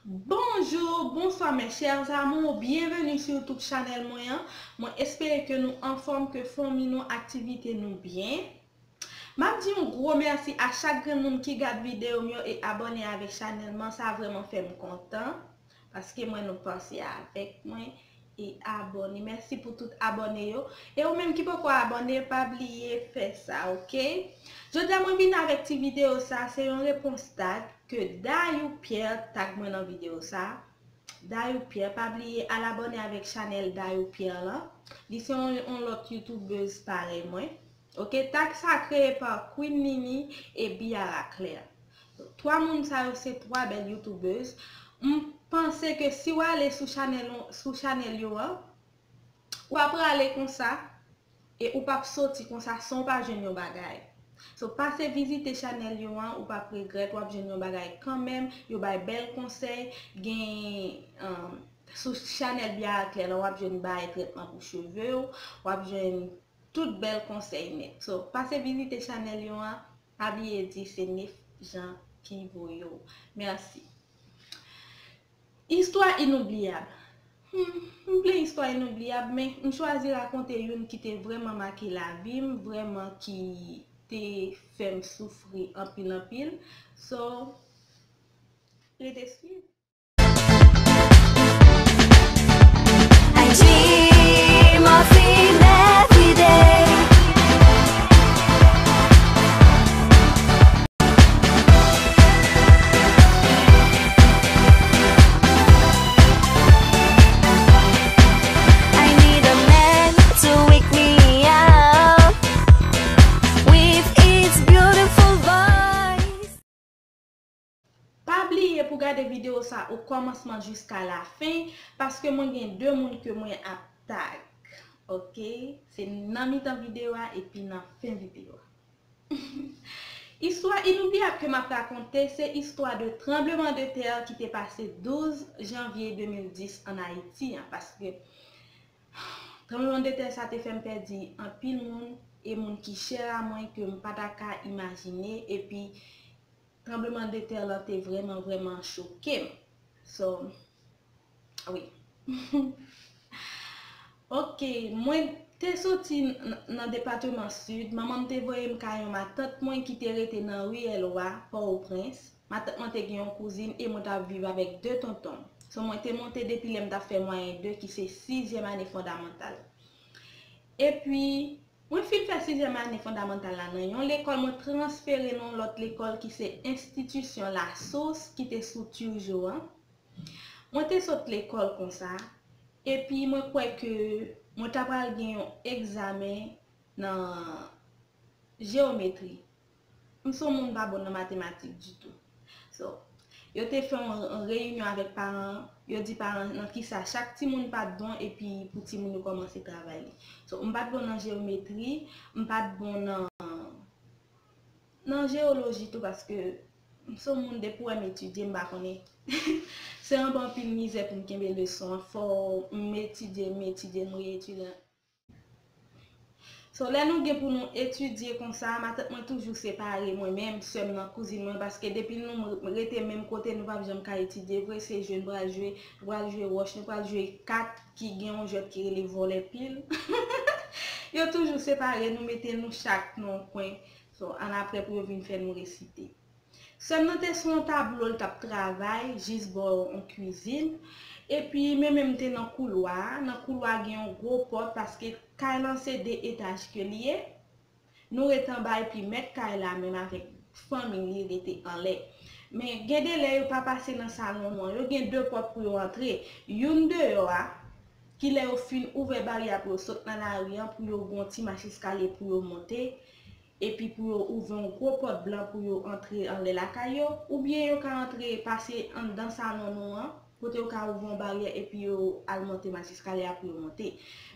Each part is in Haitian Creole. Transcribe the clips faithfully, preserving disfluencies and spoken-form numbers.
Bonjou, bonswa mes chers amours, byenveni sou YouTube chanèl mwen an. Mwen espere ke nou anfòm, ke fanmi nou, aktivite nou byen. M ap di yon gwo mèsi a chak grenn moun ki gad videyo m yo e abòne avèk chanèl mwen, sa vrèman fè m kontan, paske mwen nou panse avèk mwen e abòne. Mèsi pou tout abòne yo. E ou menm ki poko abòne, pa bliye fè sa, oke? Jodi a mwen vin avèk ti videyo sa, se yon repons tag ke Dayou Pierre tag mwen nan videyo sa. Dayou Pierre, pa bliye al abòne avèk chanèl Dayou Pierre lan. Li se yon, yon lòt youtubèz parèy mwen. Oke, tag sa kreye pa Queen Nini e Biara Claire. Twa moun sa yo se twa bèl youtubèz. M panse ke si w ale sou chanèl, sou chanèl yo an, w ap rale konsa e ou p ap soti konsa san w pa jwenn yon bagay. So, pase vizite chanèl yo an, ou p ap regrèt, w ap jwenn yon bagay kanmenm. Yo bay bèl konsèy, gen, um, sou chanèl Biara Claire lan, w ap jwenn bay trètman pou cheve w, w ap jwenn tout bèl konsèy nèt. So, pase vizite chanèl yo an, pa bliye di se Nef Jean ki voye w. Mèsi. Istwa inoubliyab. Hmm, m plen istwa inoubliyab, men m chwazi rakonte youn ki te vrèman make lavi m, vrèman ki te fè m soufri anpil, anpil. So, rete swiv. I dream of him every day. I need a man to wake me up with his beautiful voice. Pa bliye pou gade videyo sa o kòmansman jiska lafen, paske mwen gen de moun ke mwen ap tag. Oke? Se nan mitan videyo a epi nan fen videyo a. Istwa inoubliyab ke m ap rakonte, se istwa de tranbleman de tè ki te pase douz janvye de mil dis ann Ayiti an, paske tranbleman de tè sa te fè m pèdi anpil moun, e moun ki chè a mwen ke m pa ta ka imajine, epi tranbleman de tè lan te vrèman, vrèman choke m. So, wi. Oke, mwen te soti n-, n-, nan depatman Sid. Manman m te voye m kay yon matant mwen ki te rete nan riyèl Wa, Pòtoprens. Matant mwen te gen yon kouzin e mwen t ap viv avèk de tonton m. So, mwen te monte depi lè m t ap fè mwayen de, ki se sizyèm ane fondamantal. Epi, mwen fin fè sizyèm ane fondamantal la nan yon lekòl, mwen transfere nan yon lòt lekòl ki se Enstitisyon Lasous, ki te sou Turgeau an. Mwen te sot lekòl konsa, epi mwen kwè ke mwen ta pral gen yon egzamen nan jewometri. M se yon moun pa bon nan matematik ditou. So, yo te fè yon, yon reyinyon avèk paran, yo di paran nan kisa chak timoun pa t bon, epi pou timoun yo kòmanse travay li. So, m pa t bon nan jewometri, m pa t bon nan, nan jewoloji tou, paske m se yon moun depi w wè m etidye, m pa konnen. Se anba anpil mizè pou m kenbe leson an. Fò m etidye, m etidye, m reyetidye. So, lè nou gen pou nou etidye konsa, matant mwen toujou separe mwen menm, sè m nan kouzin mwen, paske depi nou m-, rete menm kote, nou p ap janm ka etidye vre, se jwe nou pral jwe, nou pral jwe wòch, nou pral jwe kat ki gen yon jwèt ki rele vòlè pil. Yo toujou separe nou, mete nou chak nan yon kwen. So, annapre pou yo vin fè nou resite. Sè m nan te sou yon tablo, l t ap travay jis bò yon kwizin. Epi, mwen menm, m te nan koulwa a. Nan koulwa a, gen yon gwo pòt, paske kay lan se de etaj ke li ye. Nou rete anba, epi mèt kay la menm avèk fanmi li rete anlè. Men, gen de lè, yo pa pase nan salon nou an. Yo gen de pòt pou yo antre. Youn deyò a, ki lè yo fin ouvè baryè pou yo sot nan lari an, pou yo gen yon ti mach eskalye pou yo monte. Epi pou yo ouvè yon gwo pòt blan pou yo antre anlè lakay yo, oubyen yo ka antre pase anndan salon nou an, kote yo ka ouvè yon baryè epi yo al monte mach eskalye a pou yo monte.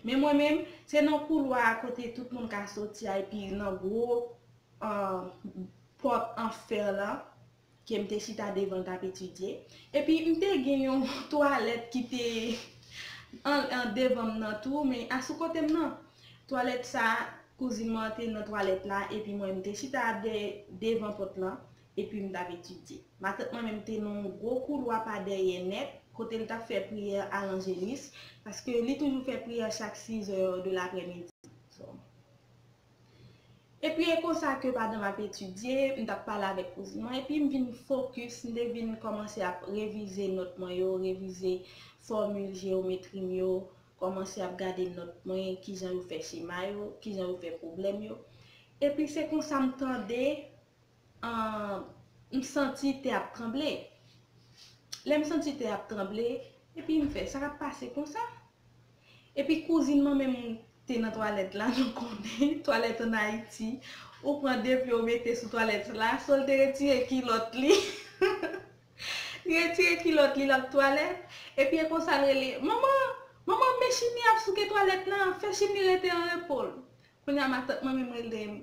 Men mwen menm, se nan koulwa a kote tout moun ka soti a, epi nan gwo, ah, pòt an fè lan, ke m te chita devan l t ap etidye. Epi m te gen yon twalèt ki te an, an devan m nan tou, men asou kote m nan. Twalèt sa, kouzin mwen te nan twalèt la, epi mwen m te chita de, devan pòt lan, epi m t ap etidye. Matant mwen menm te nan yon gwo koulwa pa dèyè nèt, kote l t ap fè priyè alanjenis, paske li toujou fè priyè chak sizè de laprèmidi. So, epi e konsa ke pandan m ap etidye, m t ap pale avèk kouzin mwen, epi m vin fokis, m te vin kòmanse ap revize nòt mwen yo, revize fòmil jeyometri m yo, kòmanse ap gade nòt mwen, kijan yo fè chema yo, kijan yo fè pwoblèm yo. Epi se konsa m tande, ah, m santi tè ap tranble. Lè m santi tè ap tranble, epi m fè, sa k ap pase konsa? Epi kouzin mwen menm te nan twalèt la, nou konnen, twalèt ann Ayiti, ou pran de pye ou mete sou twalèt la, so l te retire kilòt li. Li retire kilòt li, l ap twalèt, epi e konsa l rele, "Manman, manman, men Chini ap souke twalèt lan, fè Chini rete an repo l." Kounye a matant mwen menm rele m.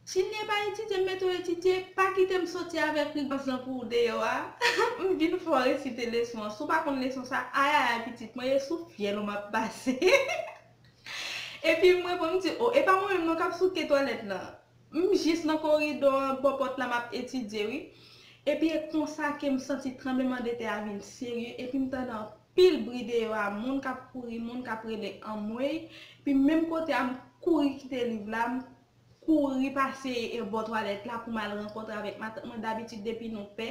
"Chini, e pa etidye m mete w etidye, pa kite m soti avèk rigòs lan pou ou deyò a." M vin fè w resite leson an. Si w pa konn leson sa, ayayay pitit mwen, e sou fyèl ou m ap pase. Epi m reponn, m di, "O, e pa mwen menm non k ap souke twalèt lan. M jis nan koridò an, bò pòt la, m ap etidye, wi." Epi e konsa ke m santi tranblemanntè a vin serye, epi m tande anpil bri deyò a, moun k ap kouri, moun k ap rele anmwey. Epi menm kote a, m kouri kite liv la, m kouri pase e bò twalèt la pou m al rankontre avèk matant mwen. Dabitid, depi nou pè,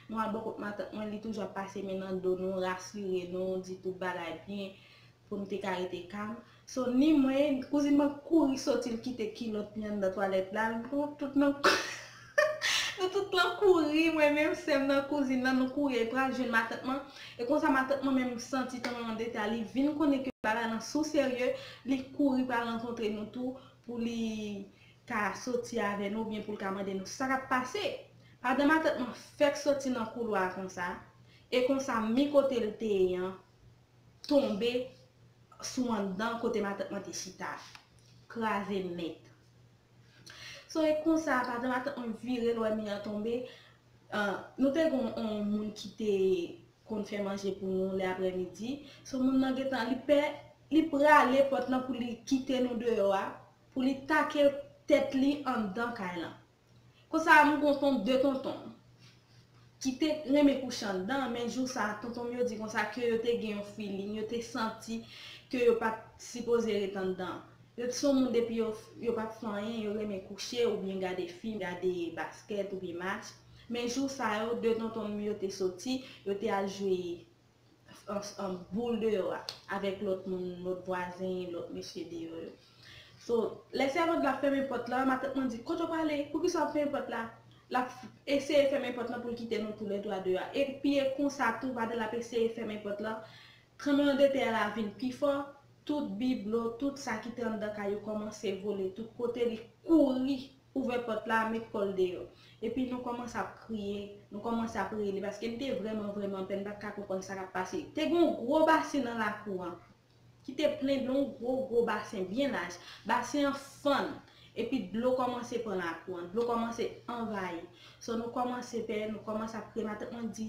nou al bò kot matant mwen, li toujou ap pase men nan do nou, rasire nou, di tout bagay byen, pou nou te ka rete kalm. So, ni mwen, kouzin mwen kouri soti, l kite kilòt li anndan twalèt la, nou tout nan, nou tout lan kouri, mwen menm, sè m nan, kouzin nan, nou kouri, e pral jwenn matant mwen. E konsa, matant mwen menm santi tranblemanntè a, li vin konnen ke bagay lan sou serye, li kouri pral rankontre nou tou, pou li ka soti avè nou, oubyen pou l ka mande nou sa k ap pase. Pandan matant mwen fèk soti nan koulwa a konsa, e konsa mi kote l te ye an tonbe sou anndan kote matant mwen te chita, kraze nèt. So, e konsa, pandan matant mwen vire l wè mi an tonbe, ah, nou te gen yon, yon moun ki te konn fè manje pou nou lè aprèmidi. So, moun nan gentan, li pè, li prale pòt lan pou li kite nou deyò a, pou li take tèt li anndan kay lan. Konsa, m gon ton, de tonton ki te renmen kouche anndan, men jou sa, tonton m yo di konsa ke yo te gen yon feeling, yo te santi ke yo pa t sipoze ret anndan. Yo t se yon moun depi yo, yo p ap fè anyen, yo renmen kouche oubyen gade fim, gade baskèt oubyen match. Men jou sa yo, de tonton m yo te soti, yo te al jwe an, an boul deyò a, avèk lòt moun, lòt vwazen, lòt mesye deyò yo. So, lè sèvant la fèmen pòt la, matant mwen di, "Kote w prale? Poukisa w ap fèmen pòt la?" L ap eseye fèmen pòt la pou l kite nou toulètwa deyò a. Epi e konsa tou, pandan l ap eseye fèmen pòt la, tranblemanntè a la vin pi fò, tout biblo, tout sa ki te anndan kay yo kòmanse vole tout kote, li kouri ouvè pòt la, met kò l deyò. Epi nou kòmanse ap kriye, nou kòmanse ap rele, paske n te vrèman, vrèman pè, n pa t ka konprann sa k ap pase. Te gen yon gwo basen nan lakou an, ki te plen dlo, yon gwo, gwo basen, byen laj. Basen an fann, epi dlo kòmanse pran lakou an, dlo kòmanse anvayi. So, nou kòmanse pè, nou kòmanse ap kriye. Matant mwen di,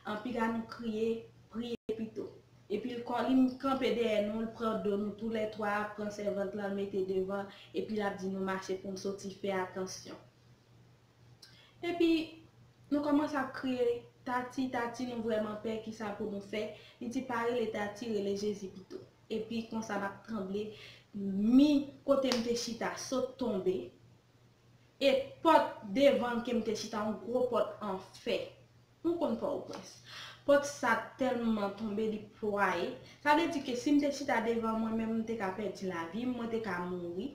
an, piga nou kriye, priye pito. Epi l kò, li kanpe dèyè nou, l pran do nou toulètwa, pran sèvant lan, l mete devan, epi l ap di nou mache pou n soti, fè atansyon. Epi, nou kòmanse ap kriye, "Tati, Tati, nou vrèman pè, kisa pou nou fè?" Li di, "Pa rele Tati, rele Jezi pito." Epi, konsa, n ap tranble, mi kote m te chita sot tonbe, e pòt devan ke m te chita, yon gwo pòt an fè. Nou konn Pòtoprens. Pòt sa tèlman tonbe, li pwaye. Sa vle di ke si m te chita devan mwen menm, m te ka pèdi lavi m, mwen te ka mouri.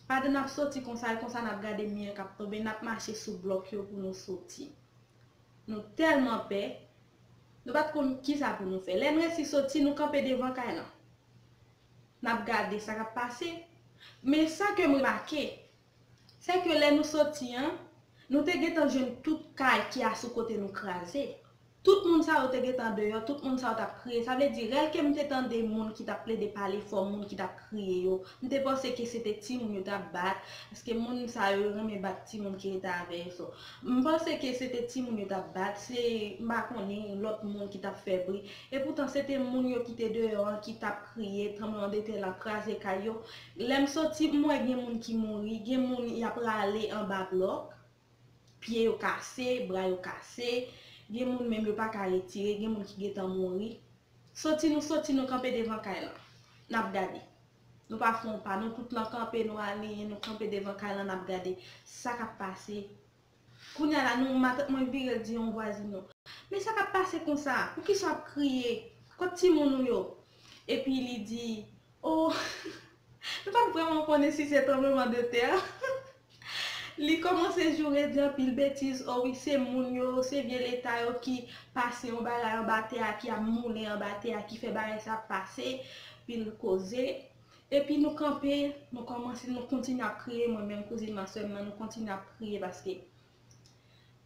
Pandan n ap soti konsa, e konsa n ap gade mi an k ap tonbe, n ap mache sou blòk yo pou nou soti. Nou tèlman pè, nou pa t konn kisa pou nou fè. Lè n resi soti, nou kanpe devan kay lan. N ap gade sa k ap pase. Men sa ke m remake, se ke lè nou soti an, nou te gentan jwenn tout kay ki asou kote nou kraze. Tout moun sa yo te gentan deyò, tout moun sa yo t ap kriye. Sa vle di, rèl ke m te tande moun ki t ap plede pale fò, moun ki t ap kriye yo, m te panse ke se te timoun yo t ap bat, paske moun sa yo, yo renmen bat timoun ki rete avè yo. So, m panse ke se te timoun yo t ap bat, se, m pa konnen, lòt moun ki t ap fè bri. Epoutan, se te moun yo ki te deyò an ki t ap kriye, tranblemanntè lan kraze kay yo. Lè m soti, m wè gen moun ki mouri, gen moun y ap rale anba blòk. pye yo kase, bra yo kase, gen moun menm yo pa ka retire, gen moun ki gentan mouri. Soti nou soti, nou kanpe devan kay lan. N ap gade. Nou pa fè yon pa, nou tout lan kanpe, nou aliyen, nou kanpe devan kay lan, n ap gade sa k ap pase. Kounye a la, nou, matant mwen vire l di yon vwazin nou, "Men sa k ap pase konsa? Poukisa w ap kriye? Kot timoun ou yo?" Epi li di, "O, nou pa t vrèman konnen si se tranblemanntè." Li kòmanse joure, di anpil betiz, "O wi, se moun yo, se vye leta yo ki pase yon bagay anba tè a, ki ap moulen anba tè a, ki fè bagay sa ap pase." Pil koze. Epi nou kanpe, nou kòmanse, nou kontinye ap kriye, mwen menm, kouzin m ak sè m nan, nou kontinye ap kriye paske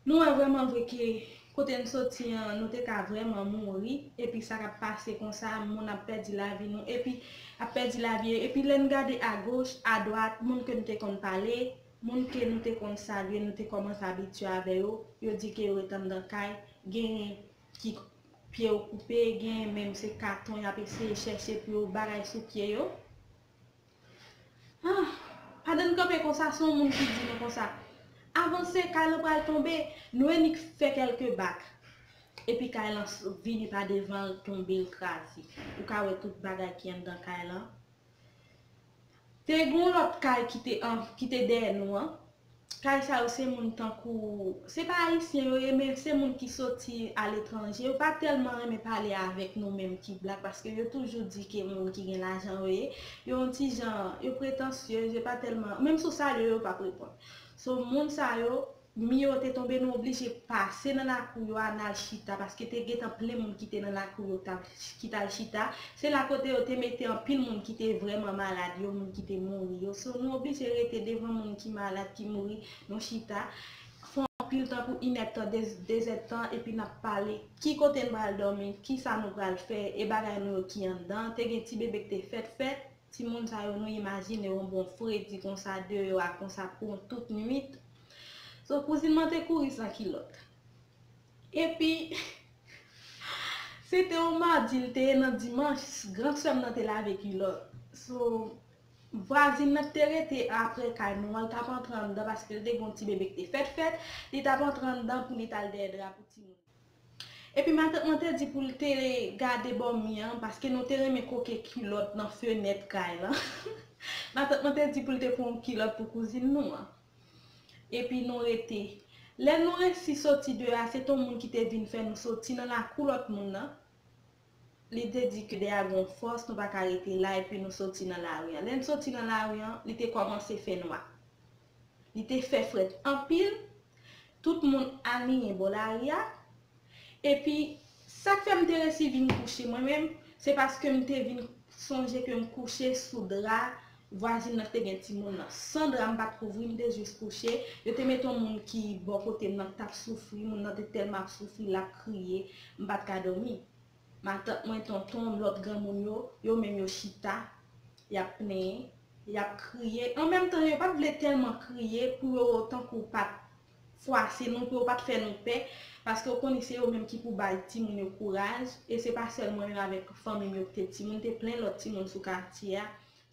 nou wè vrèman vre ke kote n soti an, nou te ka vrèman mouri, epi sa k ap pase konsa, moun ap pèdi lavi nou, epi ap pèdi lavi yo, epi lè n gade agoch, adwat, moun ke n te konn pale, moun ke nou te konn salye, nou te kòmanse abitye avè yo, yo di ke yo ret anndan kay, genyen ki pye yo koupe, genyen menm se katon y ap eseye chèche pou yo bagay sou pye yo. Ah, pandan n kanpe konsa, se yon moun ki di nou konsa, "Avanse, kay lan pral tonbe." Nou annik fè kèlke bak. Epi kay lan s- vini pa devan l, tonbe, l kraze. Ou ka wè tout bagay ki anndan kay lan. Te gen yon lòt kay ki te an, ki te dèyè nou an. Kay sa yo se moun tankou, se pa ayisyen yo ye, men se moun ki soti aletranje. Yo pa tèlman renmen pale avèk nou menm ki blak, paske yo toujou di ke moun ki gen lajan yo ye. Yo yon ti jan, yo pretansyez, yo pa tèlman, menm si w salye yo, yo p ap reponn. So, moun sa yo, mi yo te tonbe, nou oblije pase nan lakou yo a, n al chita, paske te gentan plen moun ki te nan lakou yo, t ap, ki t al chita. Se la kote yo te mete anpil moun ki te vrèman malad yo, moun ki te mouri yo. So, nou oblije rete devan moun ki malad, ki mouri, nou chita. Fè anpil tan, pou inèdtan, de, dezèdtan, epi n ap pale ki kote n pral dòmi, ki sa nou pral fè, e bagay nou yo ki anndan. Te gen ti bebe ki te fèt fèt, timoun sa yo, nou imajine yon bon fredi konsa deyò a konsa pou yon tout nwit. So, kouzin mwen te kouri san kilòt. Epi, se te yon madi, l te ye nan dimanch, gran sè m nan te lave kilòt. So, vwazin nan ki te rete apre kay nou an, l t ap antre anndan paske l te gen yon ti bebe ki te fèt fèt, li t ap antre anndan pou li t al dèyè dra pou timoun. Epi matant mwen te di pou l te gade bò mi an, paske nou te renmen koke kilòt nan fenèt kay lan. Matant mwen te di pou l te pran yon kilòt pou kouzin nou an. Epi nou rete. Lè nou resi soti deyò a, se te yon moun ki te vin fè nou soti nan lakou lòt moun nan. Li te di ke dèyè a gen yon fòs, nou pa ka rete la, epi nou soti nan lari an. Lè n soti nan lari an, li te kòmanse fè nwa. Li te fè frèt anpil. Tout moun aliyen bò lari a. Epi, sa k fè m te resi vin kouche mwen menm, se paske m te vin sonje ke m kouche sou dra, vwazin nan te gen timoun nan san dra, m pa t kouvri, m te jis kouche. Yo te mete yon moun ki bò kote m nan k t ap soufri, moun nan te tèlman ap soufri, l ap kriye, m pa t ka dòmi. Matant mwen, tonton m, lòt granmoun yo, yo menm yo chita, y ap plenyen, y ap kriye. An menm tan, yo pa t vle tèlman kriye pou yo tankou pa t fwase nou, pou yo pa t fè nou pè, paske w konnen se yo menm ki pou bay timoun yo kouraj, e se pa sèl mwen menm avèk fanmi m yo ki te timoun, te plen lòt timoun sou katye a.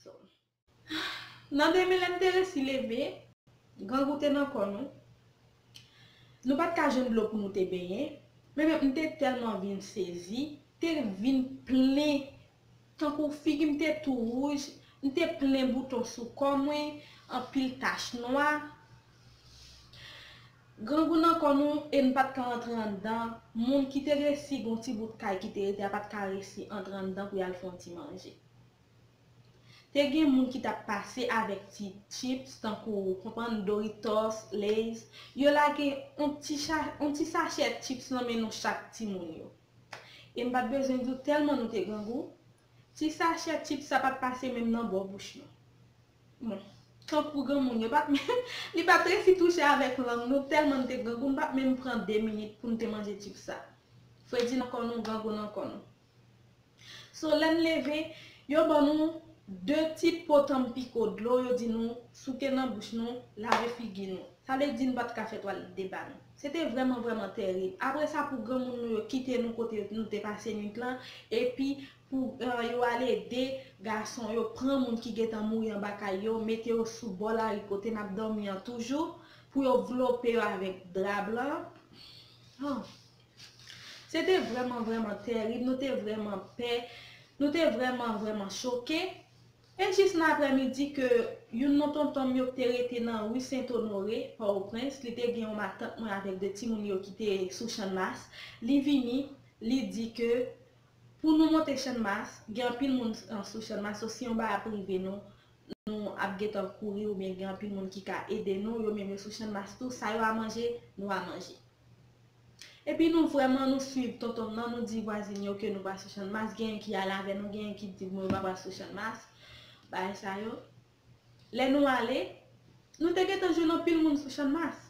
So, nan demen, lè n te resi leve, grangou te nan kò nou. Nou pa t ka jwenn dlo pou nou te benyen. Men menm, m te tèlman vin sezi, te vin plen, tankou figi m te tou wouj, m te plen bouton sou kò mwen, anpil tach nwa. Grangou nan kò nou e n pa t ka antre anndan. Moun ki te resi gen yon ti bout kay ki te rete a pa t ka resi antre anndan pou y al fè yon ti manje. Te gen moun ki t ap pase avèk ti chips, tankou, w konprann, Doritos, Lay's. Yo lage yon ti cha-, yon ti sachè chips nan men nou chak timoun yo. E m pa t bezwen di w tèlman nou te grangou. Ti sachè chips sa pa t pase menm nan bò bouch nou. Bon, tankou granmoun yo pa t menm, li pa t resi touche avèk lang nou, tèlman n te grangou, n pa t menm pran de minit pou n te manje chips sa. Fredi nan kò nou, grangou nan kò nou. So, lè n leve, yo ban nou de ti po Tampico dlo, yo di nou souke nan bouch nou, lave figi nou. Sa vle di n pa t ka fè twalèt de ba nou. Se te vrèman, vrèman tèrib. Apre sa, pou granmoun nou yo kite nou kote nou te pase nwit lan, epi pou, eh, yo al ede gason yo pran moun ki gentan mouri anba kay yo, mete yo sou bò lari kote n ap dòmi an toujou, pou yo vlope yo avèk dra blan. Oh. Se te vrèman, vrèman tèrib. Nou te vrèman pè. Nou te vrèman, vrèman choke. E jis nan aprèmidi ke youn nan tonton m yo ki te rete nan ri Sent Onore, Pòtoprens, li te gen yon matant mwen avèk de timoun yo ki te sou Channmas. Li vini, li di ke pou nou monte Channmas, gen anpil moun, an, sou Channmas, so si yon bagay ap rive nou, nou ap gentan kouri oubyen gen anpil moun ki ka ede nou, yo menm yo sou Channmas tou, sa yo a manje, nou a manje. Epi nou vrèman nou swiv tonton m nan, nou di vwazin yo ke nou pral sou Channmas, genyen ki ale avè nou, genyen ki di nou yo pa pral sou Channmas, bagay sa yo. Lè nou ale, nou te gentan jwenn anpil moun sou Channmas.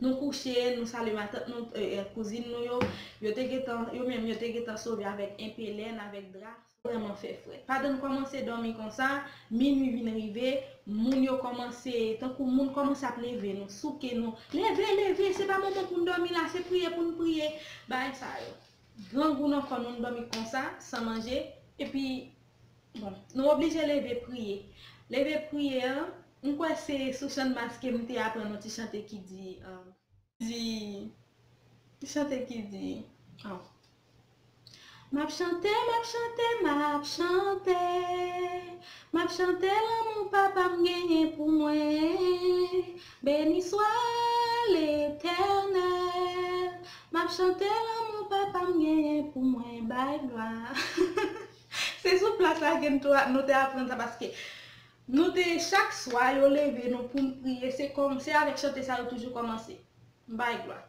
Nou kouche, nou salye matant nou, e, e, kouzin nou yo, yo te gentan, yo menm yo te gentan sove avèk enpe lèn, avèk dra. Vrèman fè frèt. Pandan n kòmanse dòmi konsa, minui vin rive, moun yo kòmanse, tankou moun kòmanse ap leve nou, souke nou. Leve, leve, se pa moman pou n dòmi la, se priye pou n priye. Bagay sa yo. Grangou nan kò nou, n dòmi konsa, san manje. Epi, bon, nou oblije leve priye. Leve priye an, m kwè se sou Channmas ke m te aprann yon ti chante ki di, um, di, ki chante ki di, oh. M ap chante, m ap chante, m ap chante. M ap chante lanmou papa m genyen pou mwen. Beni swa Letènèl. M ap chante lanmou papa m genyen pou mwen. Bay glwa. Se sou plas la ke nou te, nou te aprann sa, paske nou te, chak swa, yo leve nou pou n priye. Se kòm, se avèk chante sa yo toujou kòmanse. M bay glwa.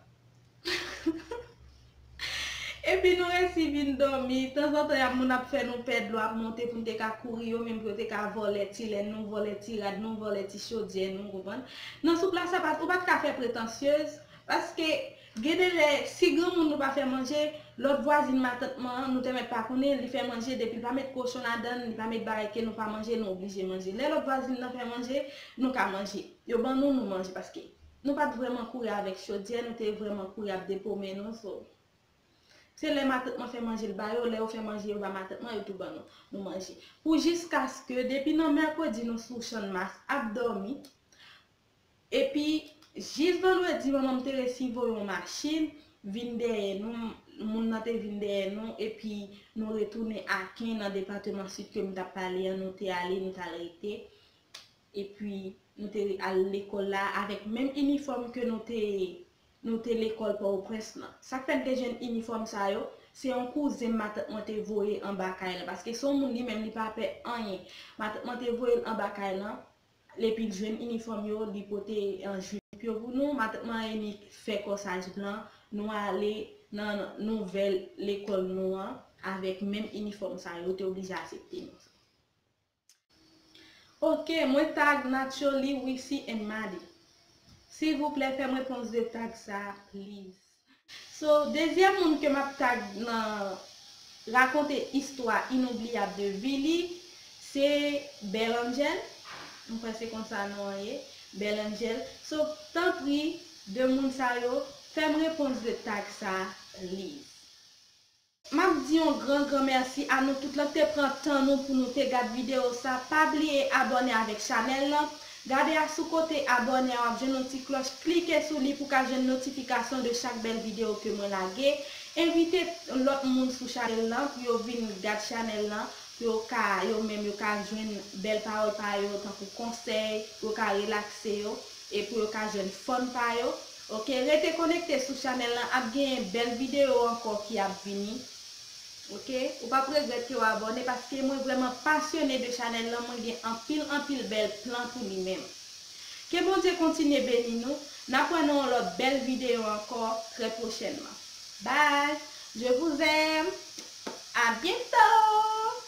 Epi nou resi vin dòmi. Tanzantan, y ap moun ap fè nou pè dlo ap monte pou n te ka kouri, yo menm pou yo te ka vòlè ti lèn nou, vòlè ti rad nou, vòlè ti chodyè nou, konprann? Nan sou plas la, pa, ou pa t ka fè pretansyez, paske gen de lè, si granmoun nou pa fè manje, lòt vwazin matant mwen an, nou te mèt pa konnen, li fè manje, depi l pa met kochon ladan l, li pa met bagay ke nou pa manje, nou oblije manje. Lè lòt vwazin nan fè manje, nou ka manje. Yo ban nou, nou manje, paske nou pa t vrèman kouri avèk chodyè, nou te vrèman kouri ap depomen nou, so. Se lè matant mwen fè manje l ba yo, lè yo fè manje yo ba matant mwen, yo tou ban nou, nou manje. Pou jiskaske, depi nan mèkredi nou sou Channmas ap dòmi, epi jis vandredi, manman m te resi voye yon machin, vin dèyè nou, moun nan te vin dèyè nou, epi nou retounen Aken nan depatman Sid ke m t ap pale an, nou te ale, nou t al rete. Epi nou te al lekòl la avèk menm inifòm ke nou te, nou te lekòl Pòtoprens lan. Sa k fè n te jwenn inifòm sa yo, se yon kouzen matant mwen te voye anba kay lan, paske se yon moun li menm li pa pè anyen. Matant mwen te voye l anba kay lan, epi l jwenn inifòm yo, li pote an jip yo pou nou. Matant mwen enik fè kòsaj blan, nou ale nan nouvèl lekòl nou an avèk menm inifòm sa yo, yo te oblije aksepte nou. Ok, mwen tag Natcholi, Wissy and Madi. Silvouplè, fè m repons de tag sa, please. So, dezyèm moun ke m ap tag nan rakonte istwa inoubliyab de vi li, se Belle Angel. M kwè se konsa non an ye, Belle Angel. So, tanpri, de moun sa yo, fè m repons de tag sa, please. M ap di yon gran, gran mèsi a nou tout lan k te pran tan nou pou nou te gad videyo sa. Pa bliye abòne avèk chanèl lan. Gade a sou kote abòne a, w ap jwenn yon ti klòch, klike sou li pou w ka jwenn notifikasyon de chak bèl videyo ke mwen lage. Envite lòt moun sou chanèl lan pou yo vin gad chanèl lan, pou yo ka, yo menm yo ka jwenn bèl pawòl pa yo, tankou konsèy, pou yo ka relakse yo, e pou yo ka jwenn fun pa yo. Ok, rete konekte sou chanèl lan, ap genyen bèl videyo ankò ki ap vini. Ok, ou p ap regrèt ke w abòne, paske mwen vrèman pasyone de chanèl lan, mwen gen anpil, anpil bèl plan pou li menm. Ke Bondye kontinye beni nou, n ap wè nan yon lòt bèl videyo ankò trè pwochènman. Bye, je vous aime, à bientôt.